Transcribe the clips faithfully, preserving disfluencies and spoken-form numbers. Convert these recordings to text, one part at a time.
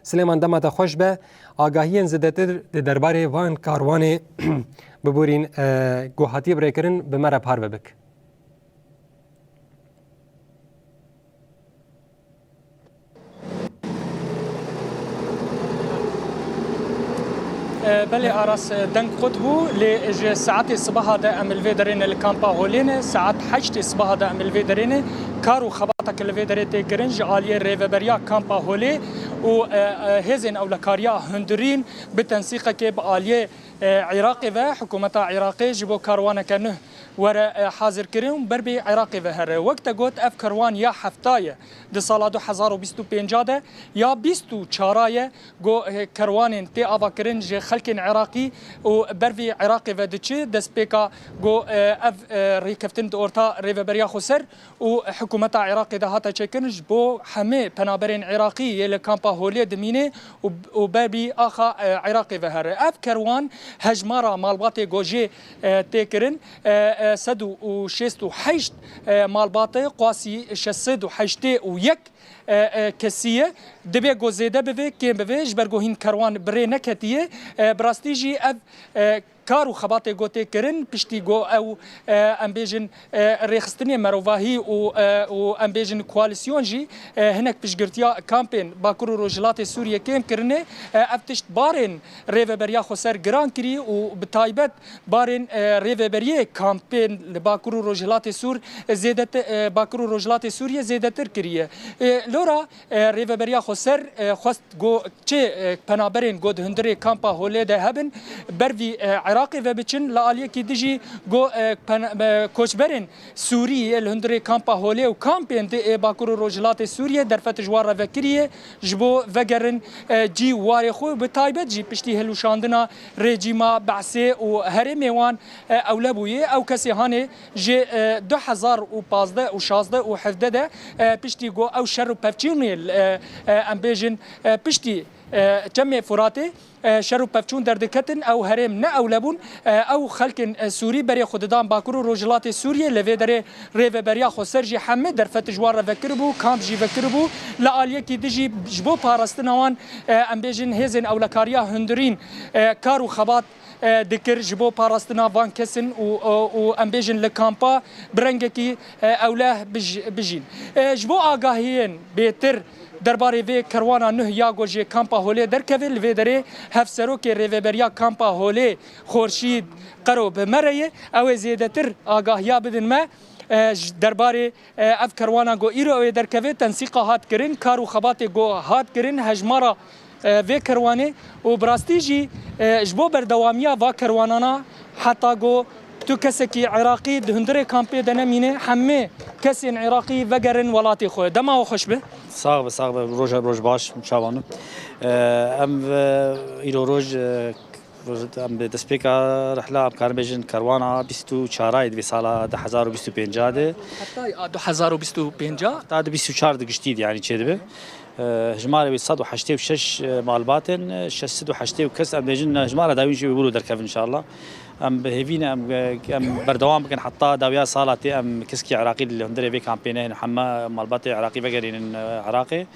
Silêman, dema te xweş be. Agahiyên zêdetir di derbarê van karwanê biborîn, e, ku hatiye birêkirin, bi me re parve bik. E, belê Aras, e, deng qut bû, lê ji saetê sibaha de em li vê derê ne, li kampa Holê ne, saet heştê sibaha de em li vê derê ne. Kar û xebateke li vê derê tê kirin ji aliyê rêveberiya kampa Holê û, e, e, hêzên ewlekariya hundirîn bi tensîqekê bi aliyê, e, Iraqê ve, hikûmeta Iraqê ji bo karwaneke nuh were, e, hazirkirin û ber bi Iraqê ve here. Wek te got, ev kerwan ya hefta ye di sala du hezar û bîst û pênca de, ya bîst û çara ye ku, e, kerwanên tê avakirin ji xelkên Iraqî û ber vî Iraqê ve diçi. Destpêka ku, e, ev, e, rêkeftin di orta Rêveberiya Xweser û hikûmeta Iraqê de hate çêkirin, ji bo hemê penaberên Iraqî yê li kampa Holê dimîne û, û ber bî axa, e, Iraqê ve here. Ev kerwan hejmara malbatê ku jê, e, tê kirin, e, e, sed û şêst û heşt, e, malbat e, qasî şeş sed û heştê û yek, e, e, kesî ye. Dibe ku zêde bibe, kêm bibe, ji ber ku hîn kerwan bi rê neketiye. E, bi rastî jî ev, e, kar û xebatê ku tê kirin, piştî ku ew, e, em bêjin, e, rêxistinê merovahî û, e, û em bêjin koalîsyon jî, e, hinek piştgirtiya kampên Bakur û Rojhilatê Sûriyê kêm kirine, e, ev tişt barên Rêveberiya Xweser giran kirî û bi taybet barên, e, rêveberiyê kampên li Bakur û Rojhilatê Sûr, e, zêdeti-, e, Bakur û Rojhilatê Sûriyê zêdetir kiriye. E, lora, e, Rêveberiya Xweser, e, xwest ku çi, e, penaberên ku di hundirê kampa Holê de hebin, ber vî, e, Iraqê ve biçin, li aliyekî dijî ku, e, pen-, e, koçberên Sûrî yê li hundirê kampa Holê û kampên di ê Bakur û Rojhilatê Sûriyê derfet ji wan re vekirî ye, ji bo vegerin, e, cî û warê xwe, bi taybet jî piştî hilûşandina rejîma Be'sê û herêmê wan, e, ewle bûye. Ew kesê hanê ji, e, du hezar û pazdeh û şazdeh û hevdeh de, e, piştî ku ew şer û pevçûnê, e, e, em bêjin, e, piştî, e, Çemê Furatê, e, şer û pevçûn derdiketin, ew herêm ne ewle bûn, e, ew xelkên, e, Sûrî berê xwe didan Bakur û Rojhilatê Sûriyê, li vê derê Rêveberiya Xweser jî hemî derfet ji wan re vekiribû, kamp jî vekiribû, li aliyekî dijî ji bo parastina wan, e, em bêjin hêzên ewlekariya hundirîn, e, kar û xebat, e, dikir ji bo parastina van kesin û, û, û em bêjin li kampa bi rengekî, e, ewleh bij-, bijîn. E, ji bo agahiyên bêtir derbarê vê kerwana nuh ya ku ji kampa Holê derkeve, li vê derê hevserokê rêveberiya kampa Holê Xorşîd Qero bi me re ye. Ew ê zêdetir agahiya bidin me, e, ji derbarê, e, ev kerwana ku îro ew ê derkeve, tensîqa hat kirin, kar û xebatê ku hat kirin, hejmara, e, vê kerwanê û bi rastî jî, e, ji bo berdewamiya va kerwanana heta ku tu kesekî Iraqî di hundirê kampê de nemîne, hemê kesên Iraqî vegerin welatê xwe. Dema we xweş be. Sax be, sax be. Roja roj baş, çavan. E, em, e, îro roj, e, em bi destpêka rihla, em karin bêjin kerwana bîst û çar de vê sala du hezar û bîst û pênc de. Heta du hezar û bîst û pênc? Ta di bîst û çar di giştî de, yanî çêdibe. E, hijmarê wê sed û heştê û şeş malbatên, e, şeş sed û heştê û kes, em bêjin, hijmara dawîn jî wê wilo derkevin înşallah. Em bi hêvî ne, em, em berdewam bikin heta dawiya sala tê, em keskî Iraqî li hundirê vê kampê nehêlin, heme malbatê Iraqî vegerînin, e, Iraqê.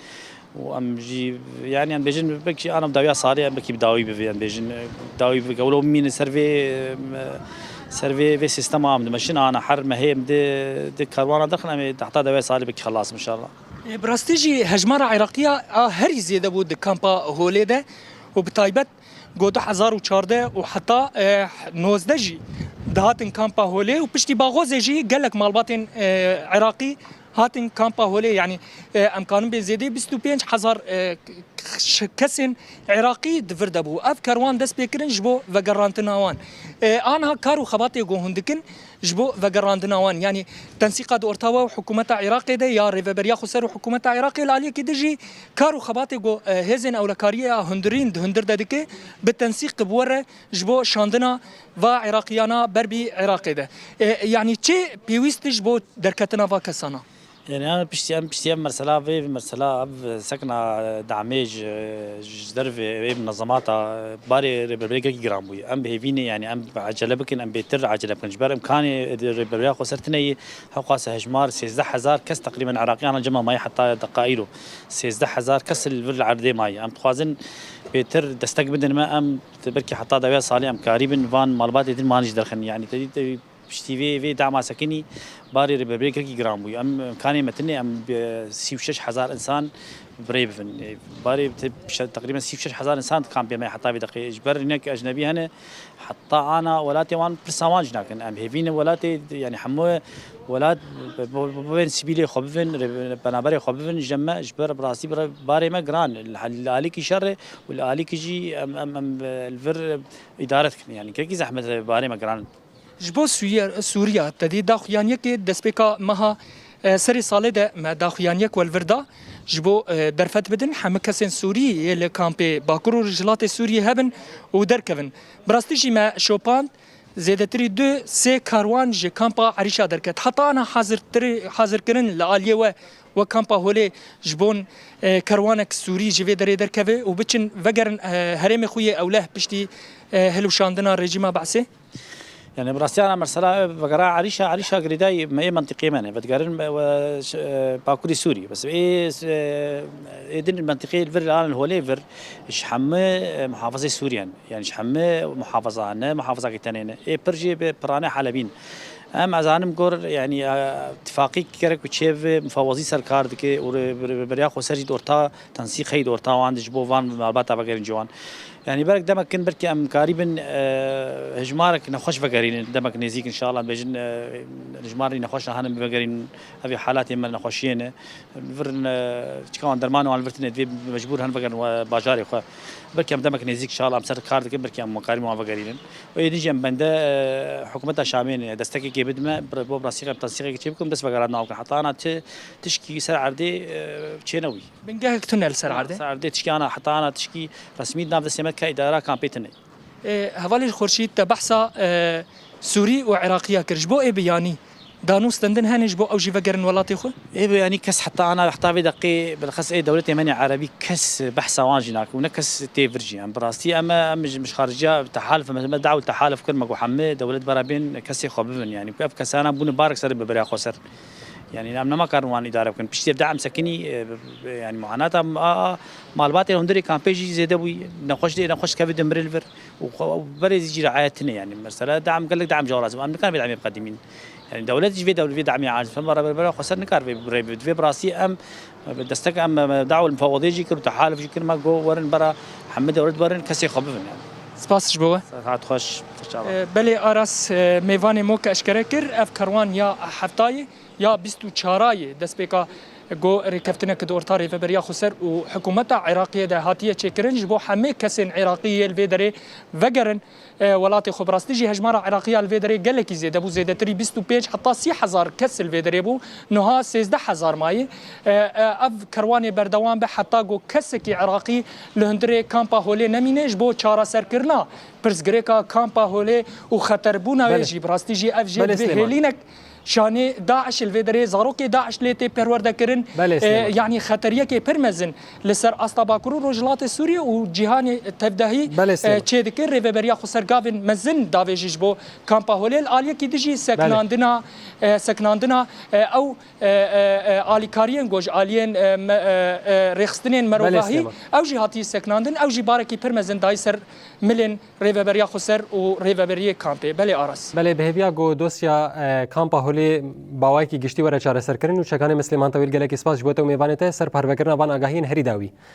Û em jî, yanî em bêjin, belkî ana dawiya salê em belkî bi dawî bivê, em bêjin, e, dawî bike. Wilo bimînin ser vê, e, ser vê, vê sîstema em dimeşin, ana her mehê em di, di karwana derxin, em ê heta dawiya salê belkî xelas, înşallah. E, bi rastî jî hejmara Iraqiya a herî zêde bû di kampa Holê de û bi taybet go du hezar û çardeh û heta, e, nozdeh jî dihatin kampa Holê û piştî Baxozê jî gelek malbatên, e, Iraqî hatin kampa Holê. Yanî, e, em karin bê zêdê bîst û pênc hezar, e, ş-, kesên Iraqî di vir de bû. Ev kerwan dest pê kirin ji bo vegerantina wan. E, anha kar û xebatê ku hûn dikin, ji bo vegerandina wan. Yanî tensîqa di orta we û hikûmeta Iraqê de ya Rêveberiya Xweser û hikûmeta Iraqê li aliyekî din jî kar û xebatê ku, e, hêzên ewlekariyê ya hundirîn di hundir de dike, bi tensîq bi we re ji bo şandina va Iraqiyana ber bi Iraqê de. E, yanî çi pêwîst e ji bo derketina va kesana? Yani em piştî, em piştî ev mesela, vê mesela ev sekna damê ji, ji dervê vê munezemata barê rêberberiyê gelkî giran bûye. Em bi hêvî ne, yani em ecele bikin, em bêtir ecele bikin. Ji ber imkanê rêberberiya xweser tine ye, hewqasa hejmar sêzdeh hezar kes teqrîben Iraqiyana cema maye heta deqa îro. Sêzdeh hezar kes li vir li erdê maye. Em dixwazin bêtir destek bidin me, em belkî heta dawiya salê em karî bin van malbatê din man jî derxin. Yani te dî, te dî piştî vê, vê dema sekinî barê rêberberiyê gelkî giran bûye. Em imkanê me tine, em bi sî û şeş hezar insan bi rê bibin. E, barê te-, şe-, teqrîben sî û şeş hezar insan di kampê me heta vê deqê. Ji ber hinek ecnebî hene, heta ana welatê wan pirsa wan jî nakin. Em hêvî ne welatê, yani hemû welat bi, bi, bi, bibên sivîlê xwe bibin, rê-, penaberê xwe bibin, ji me, ji ber bi rastî bi re-, barê me giran. Li, li alîkî şer e û li alîkî jî em, em, em, li vir îdare dikin. Yani gelkî zehmet e, barê me giran. Ji bo Sûriye, Sûriya, te dî daxuyaniyekê destpêka meha, e, serê salê de me daxuyaniyek we li vir da. Ji bo, e, derfet bidin, hemû kesên Sûrî yê li kampê Bakur û Rojhilatê Sûriyê hebin û derkevin. Bi rastî jî me şopand, zêdetirî du sê karwan ji kampa Erîşa derket. Heta ana hazirtirî-, hazirkirin li aliyê we, we kampa Holê ji bon, e, kerwanek Sûrî ji vê derê derkeve û biçin vegerin, e, herêmê xwe yê ewleh piştî, e, hilweşandina rejîma Be'sê? Yani bi rastî ana mesela vegera Erîşa, Erîşa girêdayî me ê mentiqê me ne. Vedigerin me we ş-, e, Bakurî Sûrî. Bes ê, e, ê din mentiqê li vir lan Holê vir ji hemû, e, muhafazê Sûriyen. Yani ji hemû muhafaza ne, muhafazakî tenê ne. Ê pir jî bi pirane Helebîn. Em ez zanim gor, yani, e, tifaqî gerek ku çê bi mufawazî ser kar dike û rê-, rê-, rêberiya xweser jî di orta tensîq heyî di orta wan de ji bo van malbata vegerin ciwan. Yani berek demek kin belkî em karîbin, e, hejmarek nexweş vegerînin, demek nêzîk inşallah bêjin, e, hejmarî nexweş hene vegerînin, evî halatê me nexweşiyê ne. Virin, e, çika wan derman wan virtine divê mecbûr hen vegerin we bajarê xwe. Belkî em demek nêzîk inşallah em ser kar dikin, belkî em karîbin wan vegerînin. Û êdî jî em bende, e, hikûmeta Şamê ne, destekekê bidime, bo bi rastî em tensîqekê çê bikim, dest vegerandina wan bikin. Heta ana ti tişkî ser erdê, e, çê nebûyî. Bingehek tune li ser erdê? Ser erdê tişkî ana, heta ana tişkî resmî di nav destê me ke îdara kampê tune. E, hevalê Xurşîd te behsa, e, Sûrî û Iraqiya kir. Ji bo ê biyanî danûstendin hene ji bo ew jî vegerin welatê xwe? Ê biyanî kes heta ana, heta vê deqê bilxes ê dewletê me nê erebî kes behsa wan jî nake û ne kes tê vir jî. Em bi rastî em, em ji, ji xarijiya tehaluf, me, me dawil tehaluf kir, me got hemî dewlet bera bên kesê xwe bibin. Yani ev kesana bûne barek ser rêberiya xweser. Yani em nema karin wan îdare bikin. Piştî ev de em sekinî, e, yani muanata, a, a, malbatê hundirê kampê jî zêde bûyî. Nexweş dê, nexweş kevê de mirê li vir. Û xwe, û berê zî cî riayet tine yani. Mesela de em gelek de em ji lazim. Em nikan vê demê biqedimîn. Yani dewlet jî vê dewlet vê demê aciz. Fem bera bera xweser nikar vê, vê, vê, vê bi rastî em, e, destek em, e, dawil mufawadê jî kir û tehaluf jî kir. Me got werin bera hemî dewlet werin kesê xwe bibin yani. Spas ji bo we. Saet xweş. Hoşça kal. E, belê Aras, e, mêvanê mo ke eşkere kir, ev kerwan ya heftayê ya bîst û çarayê destpêka go rêkeftinek di orta Rêveberiya Xweser û hikûmeta Iraqiyê de hatiye çêkirin, ji bo hemê kesên Iraqî yê li vê derê vegerin, e, welatê xwe. Bi rastî jî hejmara Iraqiya li vê derê gelekî zêde bû, zêdetirî bîst û pênc heta sî hezar kes li vê derê bû, niha sêzdeh hezar maye. E, e, ev kerwanê berdewam be heta go kesekî Iraqî li hundirê kampa Holê nemîne, ji bo çareserkirina pirsgirêka kampa Holê û xeterbûna wê Belê. jî. Bi rastî jî ev jê Belê, divê Silêman. hêlînek şanê DAIŞ li vê derê, zarokê DAIŞ lê tê perwerdekirin. Belê, E, Silêman. yanî xeteriyekê pir mezin li ser asta Bakur û Rojhilatê Sûriyê û cîhanê tevdehî, Belê, e, Silêman. çêdikir. Rêveberiya Xweser gavên mezin davêjî ji bo kampa Holê. Li aliyekî dijî Belê. seknandina, e, seknandina, e, ew, e, e, e, alîkariyên ku ji aliyên, e, me, e, e, rêxistinên Belê, merovahî, Silêman. ew jî hatiye seknandin, ew jî barekî pir mezin dayî ser milên Rêveberiya Xweser û Rêveberiyê kampê. Belê Aras. Belê, bi hêviya ku dosya, e, kampa Holê bi awayekî giştî were çareserkirin û çekanê min Silêman Tewîl, gelekî spas ji bo te û mêvanê te ser parvekirina van agahiyên herî dawî.